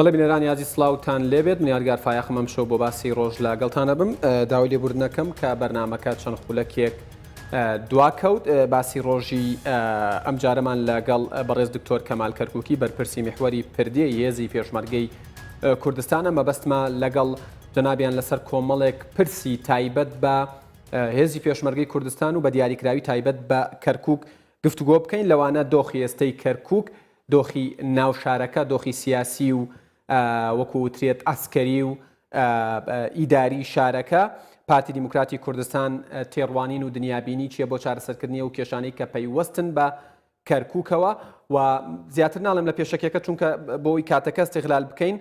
بەڵێ بینەرانی ئازیز سڵاوتان لێبێت من یادگار فایەقم ئەمشەو بۆ باسی ڕۆژ لەگەڵتان ئەبم داوای لێبوردنەکەم کە بەرنامەکە چەند خولەکێک دواکەوت باسی ڕۆژی ئەمجارەمان لەگەڵ بەڕێز دکتۆر کەمال کەرکوکی بەرپرسی میحوەری پردێ هێزی پێشمەرگەی کوردستانە مەبەستمە لەگەڵ جەنابیان لەسەر کۆمەڵێک پرسی تایبەت بە هێزی پێشمەرگەی کوردستان و بە دیاریکراوی تایبەت بە کەرکک گفتوگۆ بکەین لەوانە دۆخی ئێستەی کەرکک دۆخی ناو شارەکە، دۆخی سیاسی و وەکو وترێت عەسکەری و ئیداری شارەکە، پارتی دیموکراتی کوردستان تێڕوانین و دنیابینی چیە بۆ چارەسەرکردنی ئەو کێشانەی کە پەیوەستن بە کەرکوکەوە و زیاتر ناڵێم لە پێشەکیەکە چونکە بۆی کاتەکە استغلال بکەین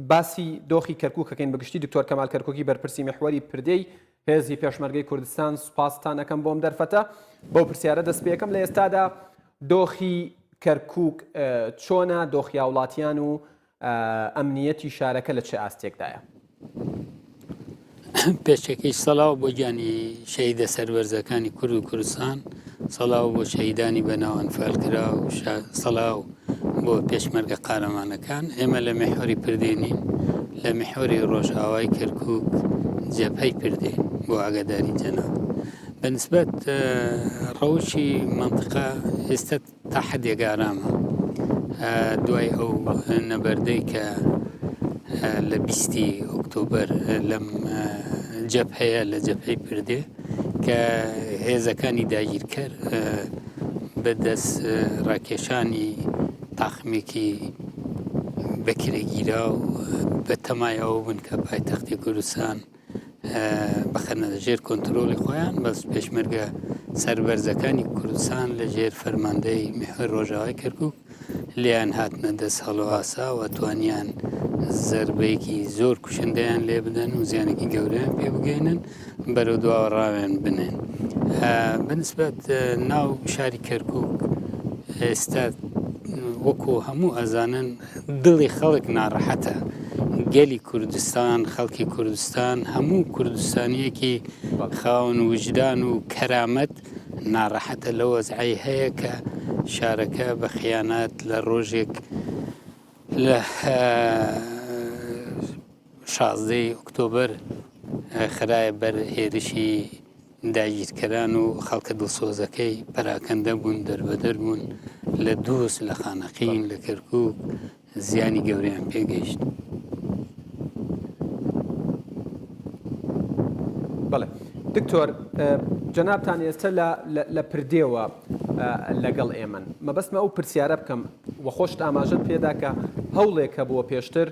باسی دۆخی کەرکوکەکەین بەگشتی دکتۆر کەمال کەرکوکی بەرپرسی میحوەری پردێی هێزی پێشمەرگەی کوردستان سوپاستان ئەکەم بۆم دەرفەتە بەو پرسیارە دەست پێکەم لە ئێستادا دۆخی کەرکوک چۆنە دۆخی هاوڵاتیان و ئەمنیەتی شارەکە لە چ ئاستێکدایە؟ پێشەکەی سەڵاو بۆ گیانی شەهیدە سەربەرزەکانی کورد و کوردستان سەڵاو بۆ شەهیدانی بەناو ئەنفالکرا و سەڵاو بۆ پێشمەرگە قارەمانەکان، ئێمە لە میحوەری پردێ نین، لە میحوەری ڕۆژئاوای کەرکووک جەبهەی پردێ بۆ ئاگاداری جەناب. بە نسبەت ڕەوشی مەنتقە ئێستا تا حەدێک ئارامە. دوای ئەو نەبەردەی کە لە بیستی ئۆکتۆبەر لەم جەبهەیە لە جەبهەی پردێ کە هێزەکانی داگیرکەر بە دەست ڕاکێشانی تاقمێکی بەکرێگیراو بە تەمای ئەوە بوون کە پایتەختی کوردستان بخەنە ژێر کۆنترۆڵی خۆیان بەس پێشمەرگە سەربەرزەکانی کوردستان لە ژێر فەرماندەی میحوەر ڕۆژاوای کەرکوک لێیان هاتنە دەست هەڵۆئاسا و توانیان زەربەیەکی زۆر کوشندەیان لێ بدەن و زیانێکی گەورەیان پێ بگەینن بەرەو دواوە ڕاوێن بنێن بەنسبەت ناو شاری کەرکک ئێستا وەکو هەموو ئەزانن دڵی خەڵک ناڕەحەتە گەلی کوردستان خەڵکی کوردستان هەموو کوردستانیەکی خاوەن وجدان و کەرامەت ناڕەحەتە لەو وەزعەی هەیە کە شارەکە بە خیانەت لە ڕۆژێک لە شازدەی ئۆکتۆبەر خرایە بەر هێرشی داگیرکەران و خەڵکە دڵسۆزەکەی پەراکەندە بوون دەربەدەر بوون لە دووز لە خانەقین لە کەرکوک زیانی گەورەیان پێگەیشت. بەڵێ دکتۆر جەنابتان ئێستا لە پردێوە لەگەڵ ئێمەن مەبەستمە ئەو پرسیارە بکەم و خۆشت ئاماژەت پێدا کە هەوڵێک هەبووە پێشتر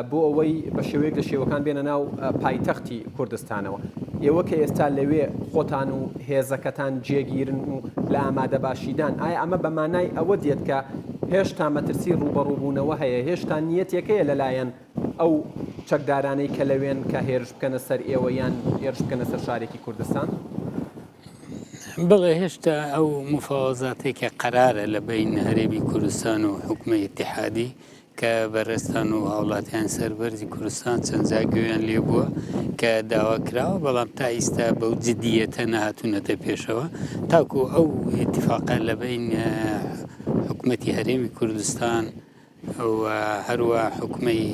بۆ ئەوەی بە شێوەیەک لە شێوەکان بێنە ناو پایتەختی کوردستانەوە. ئێوە کە ئێستا لەوێ خۆتان و هێزەکەتان جێگیرن و لە ئامادەباشیدان، ئایا ئەمە بە مانای ئەوە دێت کە هێشتا مەترسی ڕووبەڕووبوونەوە هەیە، هێشتا نیەتێک هەیە لەلایەن ئەو چەکدارانەی کە لەوێن کە هێرش بکەنە سەر ئێوە یان هێرش بکەنە سەر شارێکی کوردستان؟ بەڵێ هێشتا ئەو مفاوەزاتەی کە قەرارە لە بەین هەرێمی کوردستان و حکومەی ئیتیحادی کە بەڕێزتان و هاوڵاتیانی سەربەرزی کوردستان چەند جار گوێیان لێ بووە کە داوا کراوە بەڵام تا ئیستا بەو جدیەتە نەهاتوونەتە پێشەوە تاکو ئەو ئیتفاقە لە بەین حکومەتی هەرێمی کوردستان و هەروە حکومەی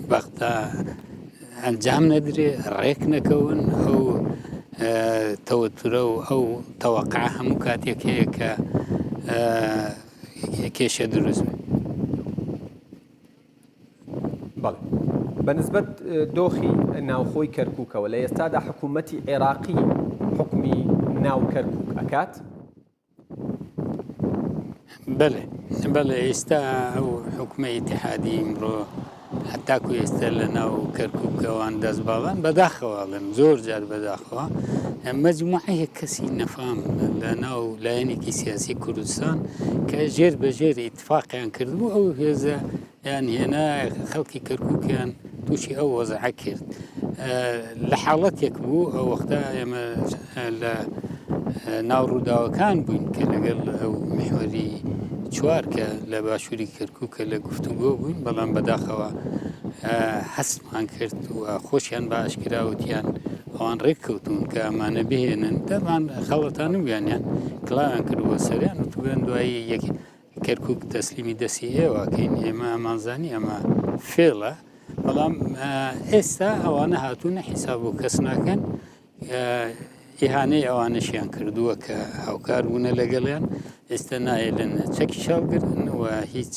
بەغدا ئەنجام نەدرێ ڕێک نەکەون ئەو تەوەترە و ئەو تەوەقع هەموو کاتێک هەیە کە کێشە دروست بێت. بەڵێ بە نسبەت دۆخی ناوخۆی کەرکووکەوە لە ئێستادا حکوومەتی عێراقی حکومی ناو کەرکووک ئەکات؟ بەڵێ بەڵێ ئێستا ئەو حکومە ئیتحادی ئیمڕۆ هەتاکو ئێستا لە ناو کەرکوک ئەوان دەست باڵان بەداخەوە ئەڵێم زۆر جار بەداخەوە مەجموعەیەک کەسی نەفام لە ناو لایەنێکی سیاسی کوردستان کە ژێر بە ژێر ئیتفاقیان کردبوو ئەو هێزە یان هێنا خەڵکی کەرکوکیان تووشی ئەو وەزعە کرد لە حاڵەتێک بوو ئەو وەختە ئێمە لە ناو ڕووداوەکان بووین کە لەگەڵ ئەو میحوەری چوار کە لە باشووری کەرکووک کە لە گفتوگۆ بووین بەڵام بەداخەوە هەستمان کرد و خۆشیان بە ئاشکرا وتیان ئەوان ڕێک کەوتون کە ئەمانە بهێنن دەمان خەڵەتان ویانیان کلاویان کردووە سەریان وتویان دوایی یەک کەرکوک تەسلیمی دەستی ئێوە کەین ئێمە ئەمانزانی ئەمە. فێڵە بەڵام ئێستا ئەوانە هاتوونە حیساب بۆ کەس ناکەن ئیهانەی ئەوانەشیان کردووە کە هاوکار بوونە لەگەڵیان ئێستا نایەلن چەکی شاڵگرن و هیچ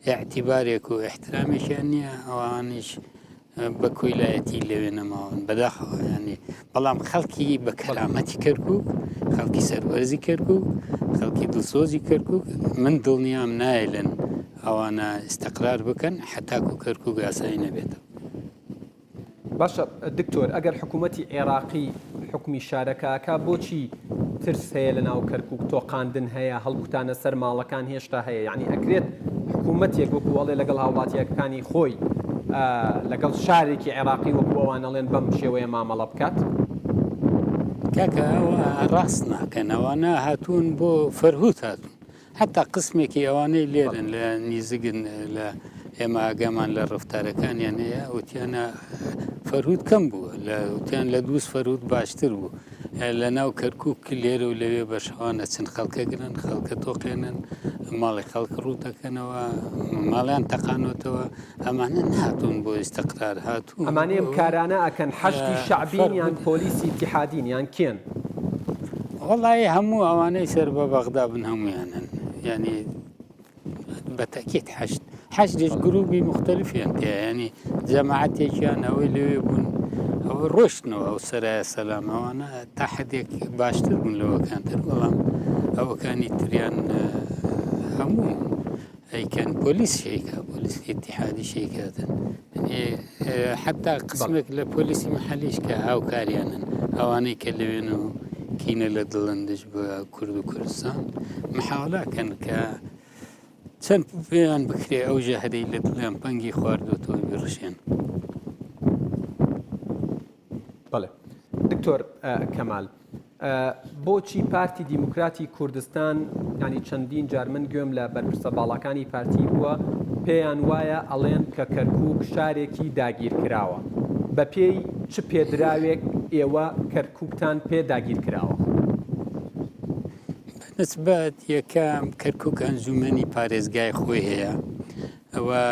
ئیعتیبارێک و ئیحترامێکیان نییە ئەوانیش بە کۆیلایەتی لەوێ نەماون بەداخەوە ینی بەڵام خەڵکی بە کەرامەتی کەرکک خەڵکی سەربەرزی کەرکک خەڵکی دڵسۆزی کەرکک من دڵنیام نایلن ئەوانە ئیستقرار بکەن حتاکو کەرکک ئاسایی نەبێتەوە. باشە دکتۆر ئەگەر حکوومەتی عێراقی حکومی شارەکە ئەکا بۆچی ترس هەیە لە ناو کەرکوک تۆقاندن هەیە هەڵکوتانە سەر ماڵەکان هێشتا هەیە یعنی ئەکرێت حکوومەتێک وەکو ئەڵێ لەگەڵ هاوڵاتیەکانی خۆی لەگەڵ شارێکی عێراقی وەکو ئەوان ئەڵێن بەم شێوەیە مامەڵە بکات؟ کاکە ئەوە ڕاست ناکەن ئەوانە هاتوون بۆ فەرهوت هاتوون حەتا قسمێکی ئەوانەی لێرن لە نیزگن لە ئێمە ئاگامان لە ڕفتارەکانیان هەیە وتیانە فەرهود کەم بوو لە وتیان لە دووس فەرهود باشتر بوو لە ناو کەرکک لێرە و لەوێ بە شەوان ئەچن خەڵکە گرن خەڵکە تۆقێنن ماڵی خەڵک ڕووتەکەنەوە ماڵیان تەقانۆتەوە ئەمانە نهاتوون بۆ ئیستقرار هاتوون ئەمانەی ئەم کارانە ئەکەن حەشدی شەعبین یان پۆلیسی ئیتیحادین یان کێن؟ وەڵایی هەموو ئەوانەی سەر بە بەغدا بن هەمویانن یعنی بە تەکیت حەشد حەشدیش گروپی مختلفیان تیا ینی جەماعەتێکیان ئەوەی لەوێ بوون ئەوە ڕۆشتنەوە ئەو سەرایە سەلام ئەوانە تا حدێک باشتر بوون لەوەکانتر بەڵام ئەوەکانی تریان هەموو ئەیکەن پۆلیس شەیکا پۆلیس ئیتیحادی شەیکاتن حتا قسمێک لە پۆلیسی محەلیش کە هاوکاریانن ئەوانەی کە لەوێن و کینە لە دڵن دژ بە کورد و کوردستان محاولاکەن کە چەند پێیان بکرێ ئەو ژەهرەی لە دڵیان پەنگی خواردوەتەوە بڕشێن. بەڵێ دکتۆر کەمال بۆچی پارتی دیموکراتی کوردستان ینی چەندین جار من گوێم لە بەرپرسە باڵاکانی پارتی بووە پێیان وایە ئەڵێن کە کەرکک شارێکی داگیرکراوە بەپێی چ پێدراوێک ئێوە کەرککتان پێ داگیر کراوە؟ نسبەت یەکەم کەرکک ئەنجومەنی پارێزگای خۆی هەیە ئەوە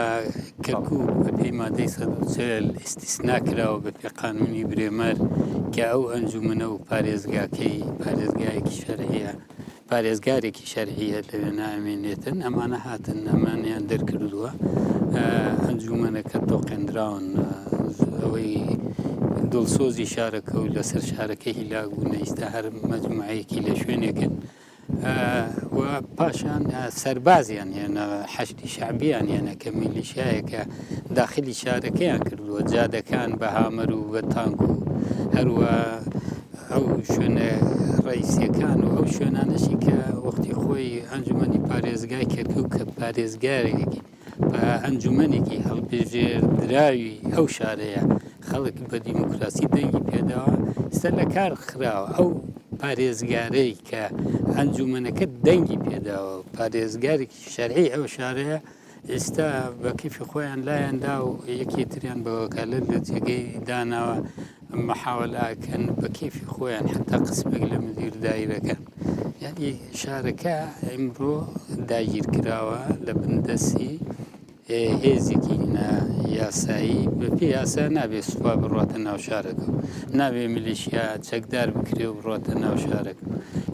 کەرکوک بە پێی مادەی 140 ئیستیسنا کراوە بە پێ قانونی برێمەر کە ئەو ئەنجومەنە و پارێزگاکەی پارێزگایەکی شەرعیە پارێزگارێکی شەرعیە لەوێ نامێنێتن ئەمانە هاتن ئەمانیان دەرکردووە ئەنجومەنەکە تۆقێنراون ئەوەی دڵسۆزی شارەکە و لەسەر شارەکە هیلاک بوون ئیستا هەر مەجموعەیەکی لە شوێنێکن و پاشان سەربازیان هێنا حەشدی شەعبیان هێنا کە میلیشایەکە داخلی شارەکەیان کردووە جادەکان بە هامەر و بە تانک و هەروە ئەو شوێنە ڕئیسیەکان و ئەو شوێنانەشی کە وەختی خۆی ئەنجومەنی پارێزگای کەرکوک کە پارێزگارێکی بە ئەنجومەنێکی هەڵبژێردراوی ئەو شارەیە خەڵک بە دیموکراسی دەنگی پێداوە ئێستا لە کار خراوە ئەو پارێزگارەی کە ئەنجومەنەکە دەنگی پێداوە پارێزگارێکی شەرعی ئەو شارەیە ئێستا بە کەفی خۆیان لایەندا و یەکێ تریان بە وەکالەت لە جێگەی داناوە محاوەلەکەن بە کەیفی خۆیان حتا قسمێک لە مدیر دایرەکان یعنی شارەکە ئیمڕۆ داگیر کراوە لە بن دەستی هێزێکی یاسایی بەپێ یاسا نابێ سوپا بڕاتە ناو شارەکە و نابێ میلیشیا چەکدار بکرێ و بڕاتە ناو شارەکە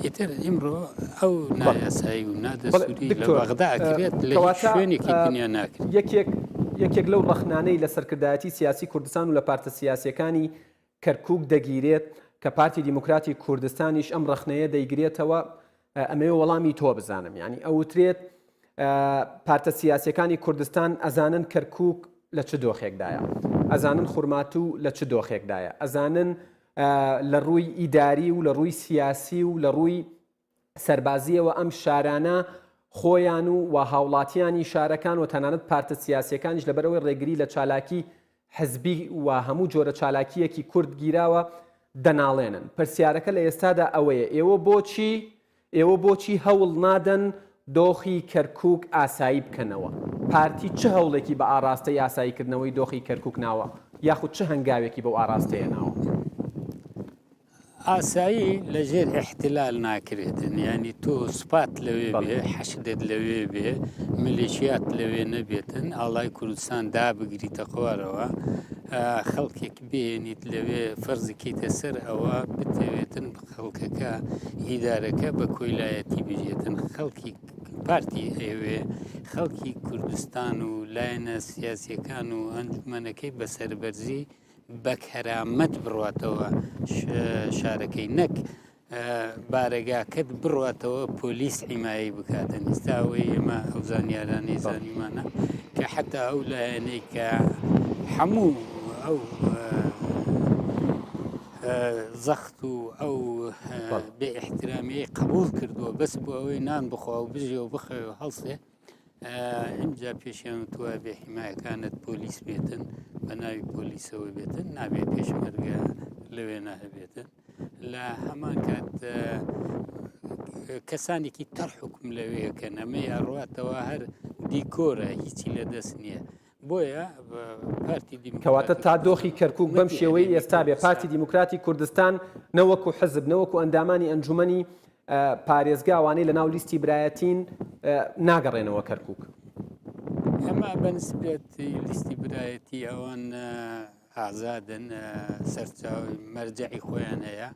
ئیتر ئیمڕۆ ئەو نایاسایی و نادەستوری لە بەغدا ئەکرێت لە هیچ شوێنێکی دنیا ناکرێت. یەکێک یەکێک لەو ڕەخنانەی لە سەرکردایەتی سیاسی کوردستان و لە پارتە سیاسیەکانی کەرکوک دەگیرێت کە پارتی دیموکراتی کوردستانیش ئەم ڕەخنەیە دەیگرێتەوە ئەمەوێ وەڵامی تۆ بزانم یعنی ئەوترێت پارتە سیاسیەکانی کوردستان ئەزانن کەرکوک لە چ دۆخێکدایە ئەزانن خورماتوو لە چ دۆخێکدایە ئەزانن لە ڕووی ئیداری و لە ڕووی سیاسی و لە ڕووی سەربازییەوە ئەم شارانە خۆیان و و هاوڵاتیانی شارەکان و تەنانەت پارتە سیاسیەکانیش لەبەرئەوەی ڕێگری لە چالاکی حزبی و هەموو جۆرە چالاکییەکی کورد گیراوە دەناڵێنن. پرسیارەکە لە ئێستادا ئەوەیە ئێوە بۆچی ئێوە بۆچی هەوڵ نادەن دۆخی کەرکوک ئاسایی بکەنەوە؟ پارتی چ هەوڵێکی بە ئاڕاستەی ئاساییکردنەوەی دۆخی کەرکوک ناوە یاخود چ هەنگاوێکی بەو ئاڕاستەیە ناوە؟ ئاسایی لە ژێر ئیحتلال ناکرێتن یانی تۆ سوپات لەوێ بێ حەشدت لەوێ بێ ملیشیات لەوێ نەبێتن ئاڵای کوردستان دابگریتە خوارەوە خەڵکێک بێنیت لەوێ فەرزکەیتە سەر ئەوە بتەوێتن خەڵکەکە ئیدارەکە بە کۆیلایەتی بژێتن خەڵکی پارتی ئەوێ خەڵکی کوردستان و لایەنە سیاسیەکان و ئەنجومەنەکەی بە سەربەرزی بە کەرامەت بڕاتەوە شارەکەی نەک بارەگاکەت بڕاتەوە پۆلیس حیمایەی بکاتن ئیستا ئەوەی ئێمە ئەو زانیارانەی زانیمانە کە حتا ئەو لایەنەی کە هەموو ئەو زەخت و ئەو بێ احترامیەی قبول کردووە بەس بۆ ئەوەی نان بخوا و بژێ و بخەوێ و هەڵسێ ئینجا پێشیان وتووە بێ حیمایەکانت پۆلیس بێتن بە ناوی پۆلیسەوە بێتن نابێ پێشمەرگە لەوێ نەهبێتن لە هەمان کات کەسانێکی تەر حکوم لەوەیەکەن ئەمەی ئەڕاتەوە هەر دیکۆرە هیچی لە دەست نییە بۆیە پارتی کەواتە دیموکراتی تا دۆخی کوردستان کەرکک بەم حکوومەتی شێوەی هەرێمی ئێستا بێ پارتی کوردستان دیموکراتی کوردستان نەوەکو حزب نەوەکو ئەندامانی ئەنجومەنی پارێزگا ئەوانەی لەناو لیستی برایەتین ناگەڕێنەوە کەرکک. ئەمە بەنسبەت لیستی برایەتی ئەوان ئازادن سەرچاوی مەرجەعی خۆیان هەیە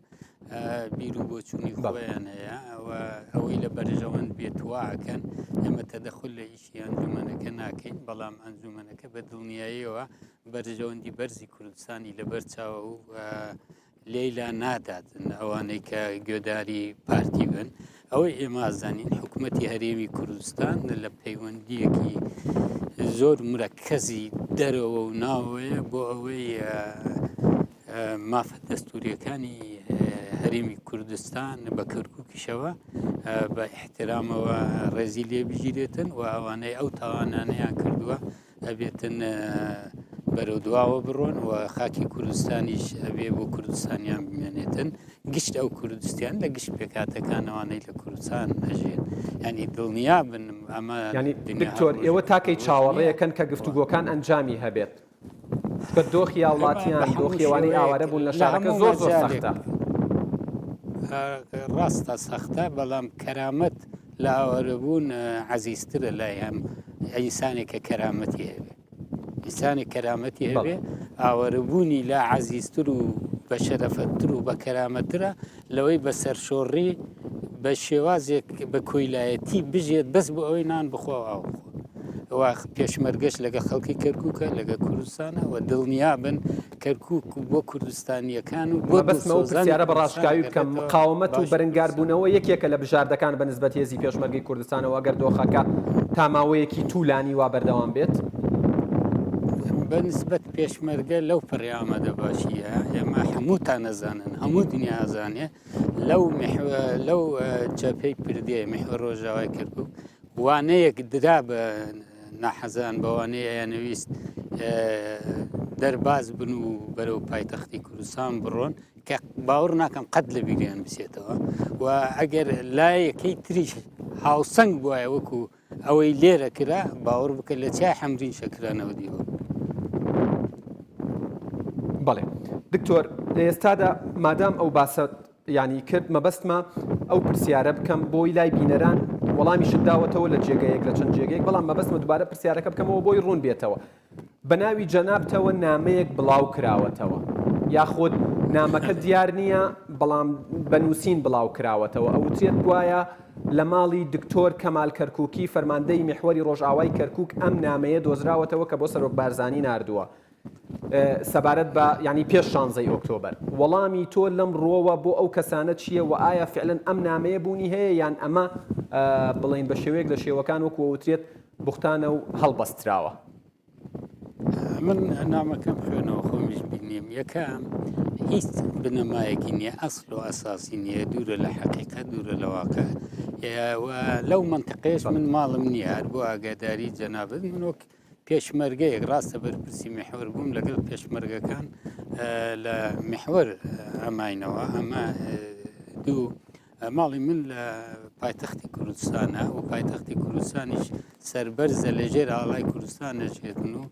بیر و بۆچوونی خۆیان هەیە ئەوەی لە بەرژەوەند بێت واکەن ئێمە تەدەخل لە ئیشی ئەنجومەنەکە ناکەین بەڵام ئەنجومەنەکە بە دڵنیاییەوە بەرژەوەندی بەرزی کوردستانی لەبەر چاوە و لێی لا نادات ئەوانەی کە گوێداری پارتی بن ئەوەی ئێمە ئازانین حکوومەتی هەرێمی کوردستان لە پەیوەندیەکی زۆر مرەکەزی دەرەوە و ناوەیە بۆ ئەوەی مافە دەستوریەکانی هەرێمی کوردستان بە کەرکووکیشەوە بە احترامەوە ڕێزی لێ بگیرێتن و ئەوانەی ئەو تاوانانەیان کردووە ئەبێتن بەرەو دواوە بڕۆن و خاکی کوردستانیش ئەبێ بۆ کوردستانیان بمێنێتن گشت ئەو کوردستیان لە گشت پێکاتەکانەوانەی لە کوردستان ئەژێن ینی دڵنیا بن ئەمە ینی دکتۆر ئێوە تاکەی چاوەڕێەکەن کە گفتوگۆکان ئەنجامی هەبێت چونکە دۆخی هاوڵاتیان دۆخی ئەوانەی ئاوارە بوون لە شارەکە زۆر زۆر سەختە. ڕاستە سەختە بەڵام کەرامەت لە ئاوارەبوون عەزیزترە لای هەم ئینسانێک کە کەرامەتی هەبێ ئینسانێک کەرامەتی هەبێ ئاوارەبوونی لا عەزیزتر و بە شەرەفەتتر و بە کەرامەترە لەوەی بە سەرشۆڕی بە شێوازێک بە کۆیلایەتی بژێت بەس بۆ ئەوەی نان بخوا و ئاو بخوا و پێشمەرگەش لەگە خەڵکی کەرکووکە لەگە کوردستانە و دڵنیا بن کەرکووک بۆ کوردستانییەکان و بۆ مەبەستمە ئەو دڵسۆزانی پرسیارە بە کوردستان ڕاشکاوی بکەم، ئەگەڕێتەوە مقاومەت و باشی کوردستان. بەرنگاربوونەوە یەکێکە لە بژاردەکان بە نسبەت هێزی پێشمەرگەی کوردستانەوە ئەگەر دۆخەکە تا ماوەیەکی توولانی وا بەردەوام بێت؟ بە نسبەت پێشمەرگە لەو پەڕی ئامادەباشییە ئێمە هەمووتان ئەزانن هەموو دنیا ئەزانێ لەو لەو جەبهەی پردێ میحوەر ڕۆژاوای کەرکووک وانەیەک درا بە ناحەزان بەوانەی ئەیانەویست دەرباز بن و بەرەو پایتەختی کوردستان بڕۆن کە باوەڕ ناکەم قەت لە بیریان بچێتەوە و ئەگەر لایەکەی تریش هاوسەنگ بواە وەکو ئەوەی لێرە کرا باوەڕ بکە لە چای حەمرین شەکرانەوە دیوە. بەڵێ دکتۆر لە ئێستادا مادام ئەو باسە یانی کرد مەبەستمە ئەو پرسیارە بکەم بۆی لای بینەران وەڵامیشت داوەتەوە لە جێگەیەک لە چەند جێگەیەک بەڵام مەبەستمە دوبارە پرسیارەکە بکەمەوە بۆی ڕوون بێتەوە بە ناوی جەنابتەوە نامەیەک بڵاو کراوەتەوە یاخود نامەکە دیار نییە بەڵام بە نووسین بڵاو کراوەتەوە ئەوترێت گوایە لە ماڵی دکتۆر کەمال کەرکوکی فەرماندەی میحوەری ڕۆژئاوای کەرکوک ئەم نامەیە دۆزراوەتەوە کە بۆ سەرۆک بارزانی ناردووە سەبارەت بە یانی پێش شانزەی ئۆکتۆبەر وەڵامی تۆ لەم ڕووەوە بۆ ئەو کەسانە چییە و ئایا فعلەن ئەم نامەیە بوونی هەیە یان ئەمە بڵێین بە شێوەیەک لە شێوەکان وەکو ئەوترێت بوختانە و هەڵبەستراوە؟ من نامەکەم خوێنەوە خۆمیش بینیم یەکەم هیچ بنەمایەکی نییە ئەسل و ئەساسی نییە دوورە لە حەقیقەت دوورە لە واقع لەو منتقەیەش من ماڵم نییە هەر بۆ ئاگاداری جەنابت من وەک پێشمەرگەیەک ڕاستە بەرپرسی میحوەر بووم لەگەڵ پێشمەرگەکان لە میحوەر ئەماینەوە ئەمە دوو ماڵی من لە پایتەختی کوردستانە و پایتەختی کوردستانیش سربەرزە لە ژێر ئاڵای کوردستان نەژێتن و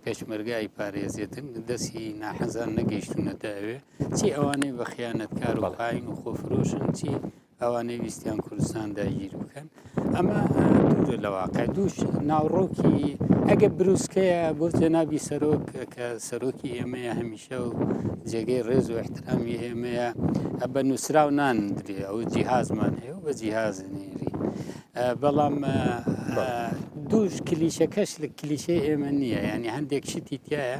پێشمەرگە ئەیپارێزێتن، دەستی ناحەزان نەگەیشتوونەتە ئەوێ، چی ئەوانەی بە خیانەتکار و خاین و خۆفرۆشن، چی ئەوانەی ویستیان کوردستان داگیر بکەن. ئەمە دوورە لە واقع. دووش ناوڕۆکی ئەگە بروسکەیە بۆ جەنابی سەرۆک کە سەرۆکی ئێمەیە هەمیشە و جێگەی ڕێز و احترامی ئێمەیە بە نووسراو ناندرێ ئەو جیهازمان هەیە و بە جیهاز نێری. بەڵام دووش کلیشەکەش لە کلیشەی ئێمە نییە ینی هەندێک شتی تایە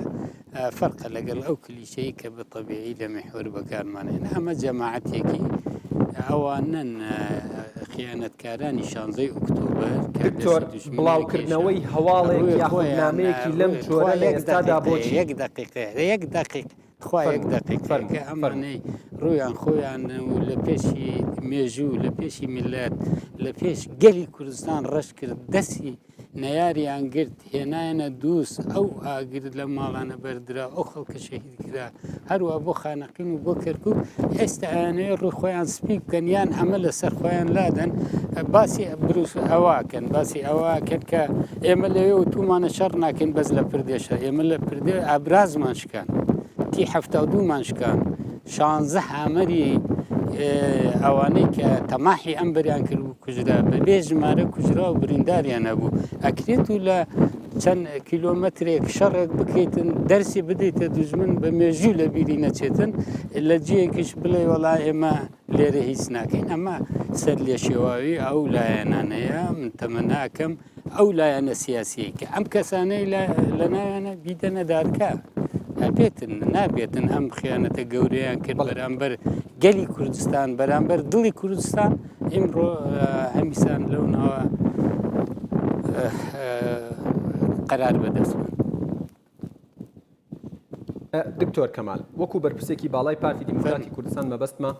فەرقە لەگەڵ ئەو کلیشەی کە بە تەبیعی لە میحوەر بەکارمان هێنا ئەمە جەماعەتێکی ئەوانن خیانەتکارانی شانزەی ئۆکتۆبەر دکتۆر بڵاوکردنەوەی هەواڵێک یاخود نامەیەکی لەم جۆرە لە ئێستادا بۆچی یەک دقیقە یەک دقیق تخوا یەک دقیقە کە ئەمانەی ڕوویان خۆیان و لە پێشی مێژوو لە پێشی میلەت لە پێش گەلی کوردستان ڕەش کرد دەستی نەیاریان گرت هێنایانە دووس ئەو ئاگر لەم ماڵانە بەردرا ئەو خەڵکە شەهید کرا هەروە بۆ خانەقین و بۆ کەرکک ئێستا ئەیانەوێ ڕووی خۆیان سپی بکەن یان ئەمە لەسەر خۆیان لادەن باسی بروس ئەوەکەن باسی ئەوەکەن کە ئێمە لەوێ و تومانە شەڕ ناکەین بەس لە پردێشە ئێمە لە پردێ ئابرازمان شکان تی حەفتا و دوومان شکان شانزە هامەری ئەوانەی کە تەماحی ئەم بەریان کرد کوژرا بەبێ ژمارە کوژرا و برینداریان هەبوو ئەکرێت و لە چەند کیلۆمەترێک شەڕێک بکەیتن دەرسی بدەیتە دوژمن بە مێژوو لە بیری نەچێتن لە جێیەکیش بڵێ وەڵا ئێمە لێرە هیچ ناکەین ئەمە سەر لێ شێواوی ئەو لایەنانەیە من تەمەناکەم ئەو لایەنە سیاسیەی کە ئەم کەسانەی لە ناویانە بیدەنە دادگا ئەبێتن نابێتن ئەم خیانەتە گەورەیان کرد بەرامبەر گەلی کوردستان بەرامبەر دڵی کوردستان ئیمڕۆ هەمیسان لەو ناوە قەرار بەدەست بن. دکتۆر کەمال، وەکو بەرپرسێکی باڵای پارتی دیموکراتی کوردستان مەبەستمە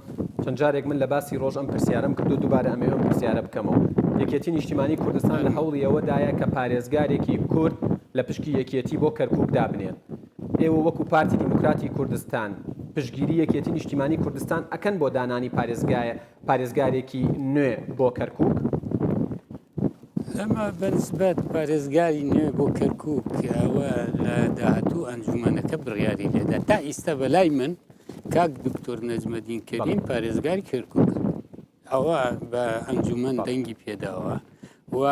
چەند جارێک من لە باسی ڕۆژ ئەم پرسیارەم کردو دووبارە ئەمەوێ ئەم پرسیارە بکەمەوە. یەکێتی نیشتیمانی کوردستان لە هەوڵی ئەوەدایە کە پارێزگارێکی کورد لە پشکی یەکێتی بۆ کەرکوک دابنێت. ئێوە وەکو پارتی دیموکراتی کوردستان پشتگیری یەکێتی نیشتیمانی کوردستان ئەکەن بۆ دانانی پارێزگارێکی نوێ بۆ کەرکوک؟ ئەمە بەنسبەت پارێزگاری نوێ بۆ کەرکوک ئەوە لە داهاتوو ئەنجومەنەکە بڕیاری لێدا تا ئیستا بەلای من کاک دکتۆر نەجمەدین کەریم پارێزگاری کەرکوک ئەوە بە ئەنجومەن دەنگی پێداوە و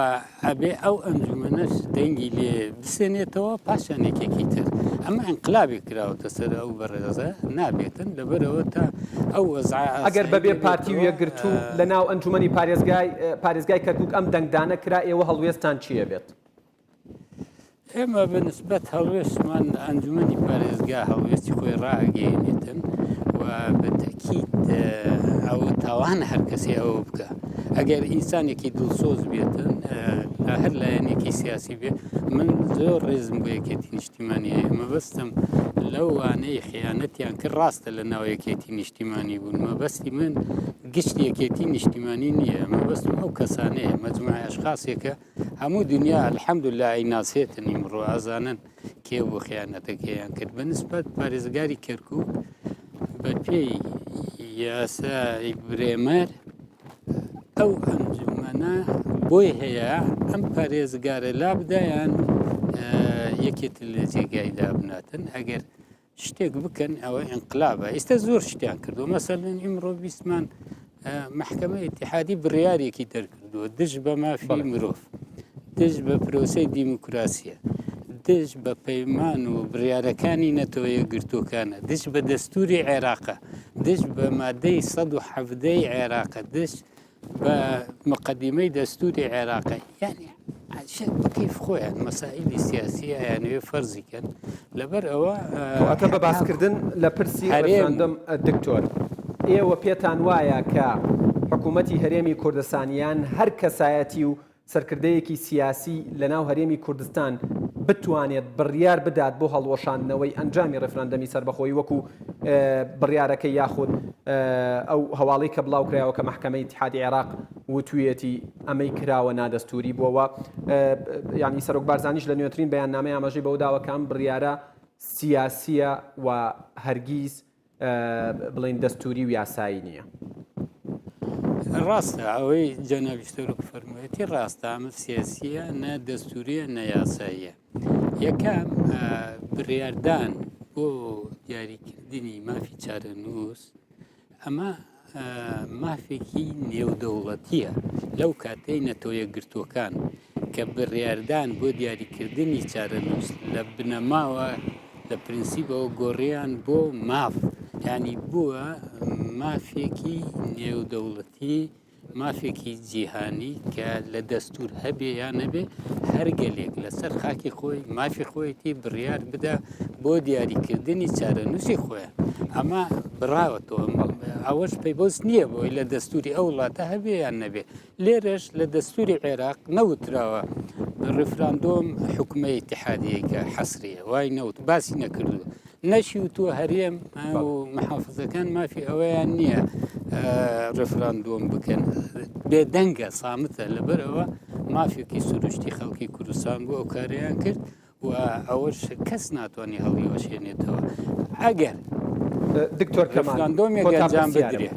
ئەبێ ئەو ئەنجومەنەش دەنگی لێ بسێنێتەوە پاشان یەکێکی تر ئەمە ئینقلابێک کراوەتە سەر ئەو بەڕێزە نابێتن لەبەرەوە تا ئەو وەزعە ئەگەر ئاسایی بەبێ پارتی و دەبێتەوە یەکگرتوو لە ناو ئەنجومەنی پارێزگای پارێزگای کەرکوک ئەم دەنگدانە کرا ئێوە هەڵوێستان چی ئەبێت؟ ئێمە بە نسبەت هەڵوێستمان ئەنجومەنی پارێزگا هەڵوێستی خۆی ڕائەگەیەنێتن و بە تەکید ئەوە تاوانە هەر کەسێ ئەوە بکە ئەگەر ئینسانێکی دڵسۆز بێتن لە هەر لایەنێکی سیاسی بێ من زۆر ڕێزم بۆ یەکێتی نیشتیمانی هەیە مەبەستم لەوانەی خیانەتیان کرد ڕاستە لە ناو یەکێتی نیشتیمانی بوون مەبەستی من گشت یەکێتی نیشتیمانی نییە مەبەستم ئەو کەسانەیە مەجموعە ئەشخاصێکە هەموو دنیا الحمدللە ئەیناسێتن ئیمڕۆ ئەزانن کێ بوو خیانەتەکەیان کرد بە نسبەت پارێزگاری کەرکک بە پێی یاسای برێمەر ئەو ئەنجومەنە بۆی هەیە ئەم پارێزگارە لابدایان یەکێت لە جێگای دابناتن ئەگەر شتێک بکەن ئەوە ئینقلابە ئێستا زۆر شتیان کردو مەسەلەن ئیمڕۆ بیستمان مەحکەمە ئیتیحادی بڕیارێکی دەرکردووە دژ بە مافی مرۆڤ دژ بە پرۆسەی دیموکراسیە دژ بە پەیمان و بڕیارەکانی نەتەوە یەکگرتووەکانە دژ بە دەستوری عێراقە دژ بە مادەی 117 عێراقە دژ بە مقدمەی دەستوری عێراقە یعنی شت بە کەیف خۆیان مەسائلی سیاسی ئەیانەوێ فەرزی کەن لەبەر ئەوە کەواتە بە باسکردن لە پرسی ڕێفراندۆم دکتۆر ئێوە پێتان وایە کە حکوومەتی هەرێمی کوردستان یان هەر کەسایەتی و سەرکردەیەکی سیاسی لەناو هەرێمی کوردستان بتوانێت بڕیار بدات بۆ هەڵوەشاندنەوەی ئەنجامی ڕێفراندەمی سەربەخۆیی وەکو بڕیارەکەی یاخود ئەو هەواڵەی کە بڵاوکرایەوە کە مەحکەمەی ئیتیحادی عێراق وتویەتی ئەمەی کراوە نادەستوری بووە و یعنی سەرۆک بارزانیش لە نوێترین بەیاننامەی ئاماژەی بەوە داوە کە ئەم بڕیارە سیاسیە و هەرگیز بڵێین دەستوری و یاسایی نییە. ڕاستە ئەوەی جەنابی سەرۆک فەرموویەتی ڕاستە ئەمە سیاسیە نە دەستوریە نە یاساییە. یەکەم بڕیاردان بۆ دیاریکردنی مافی چارەنووس ئەمە مافێکی نێودەوڵەتییە لەو کاتەی نەتەوە یەکگرتووەکان کە بڕیاردان بۆ دیاریکردنی چارەنووس لە بنەماوە لە پرنسیبەوە گۆڕیان بۆ ماف یانی بووە مافێکی نێودەوڵەتی مافێکی جیهانی کە لە دەستور هەبێ یا نەبێ هەر گەلێک لەسەر خاکی خۆی مافی خۆیەتی بڕیار بدا بۆ دیاریکردنی چارەنووسی خۆیان ئەمە بڕاوەتەوە ئەوەش پەیبەست نییە بۆی لە دەستوری ئەو وڵاتە هەبێ یان نەبێ لێرەش لە دەستوری عێراق نەوتراوە ڕیفراندۆم حکومە ئیتحادیەکە حەسریە وای نەوت باسی نەکردووە نەشی وتووە هەرێم و محافزەکان مافی ئەوەیان نییە ڕفراندۆم بکەن بێدەنگە سامتە لەبەر ئەوە مافێکی سروشتی خەڵکی کوردستان بۆ ئەو کاریان کرد و ئەوەش کەس ناتوانانی هەڵیوەشێنێتەوە ئەگەر دکتۆر ڕفراندۆمێک ئەنجام بدرێت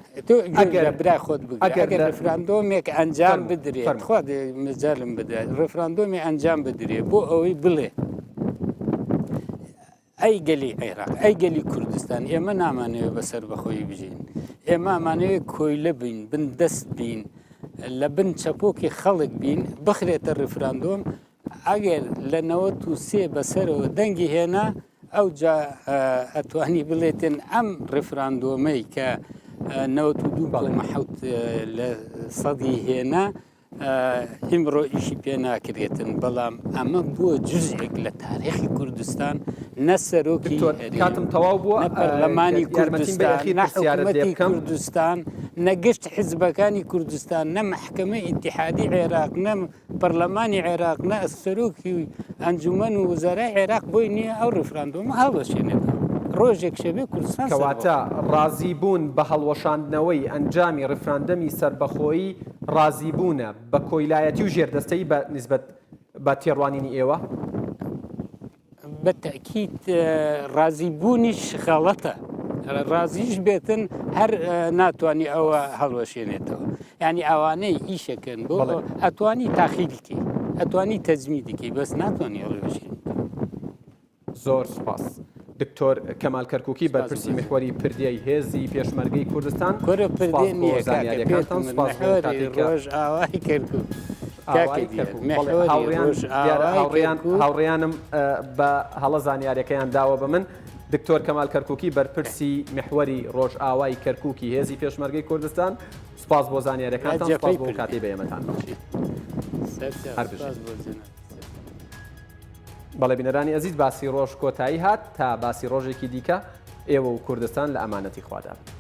ئەگەر برا خۆت بگەر ڕفراندۆمێک ئەنجام بدرێت خوا مەجالم بدات ڕفراندۆمی ئەنجام بدرێت بۆ ئەوەی بڵێ ئەی گەلی عێراق، ئەی گەلی کوردستان، ئێمە نامانەوێت بە سەربەخۆیی بژین، ئێمە ئەمانەوێت کۆیلە بین، بن دەست بین، لە بن چەپۆکی خەڵک بین، بخرێتە ڕیفراندۆم، ئەگەر لە 93 بەسەرەوە دەنگی هێنا، ئەوجا ئەتوانی بڵێتن ئەم ڕیفراندۆمەی کە 92.7 لە سەدی هێنا، ئیمڕۆ ئیشی پێ ناکرێتن بەڵام ئەمە بووە جزئێک لە تاریخی کوردستان نە سەرۆکی کاتم تەواو بووە نە پەرلەمانی کوردستان نە حکوومەتی کوردستان نە گشت حزبەکانی کوردستان نە مەحکەمەی ئیتیحادی عێراق نە پەرلەمانی عێراق نە سەرۆکی ئەنجومەن و وزارای عێراق بۆی نییە ئەو ڕیفراندۆمە هەڵوەشێنێتەوە ڕۆژێک شەبێ کوردستان کەواتە ڕازی بوون بە هەڵوەشاندنەوەی ئەنجامی ڕیفراندەمی سەربەخۆیی ڕازیبوونە بە کۆیلایەتی و ژێردەستەیی بە نیسبەت بە تێڕوانینی ئێوە؟ بە تەئکید ڕازیبوونیش غەڵەتە، ڕازیش بێتن هەر ناتوانی ئەوە هەڵوەشێنێتەوە. یانی ئەوانەی ئیشەکەن بۆ ئەتوانی تاخیری کەی، ئەتوانی تەجمیدی کەی بەس ناتوانی هەڵوەشێنیتەوە. زۆر سوپاس دکتۆر کەمال کەرکوکی بەرپرسی میحوەری پردێی هێزی پێشمەرگەی کوردستان کورە پردێ نییە کاکە پێتم زانیاریەکانتان ڕۆژئاوای کەرکوک هاوڕێیانم بە هەڵە زانیارەکەیان داوە بە من دکتۆر کەمال کەرکوکی بەرپرسی میحوەری ڕۆژئاوای کەرکوکی هێزی پێشمەرگەی کوردستان سپاس بۆ زانیارەکانتان سپاس بۆ کاتی بە ئێمەتان بەخشی. هەر بژین. بەڵێ بینەرانی ئەزیز باسی ڕۆژ کۆتایی هات تا باسی ڕۆژێکی دیکە ئێوە و کوردستان لە ئەمانەتی خوادا بن.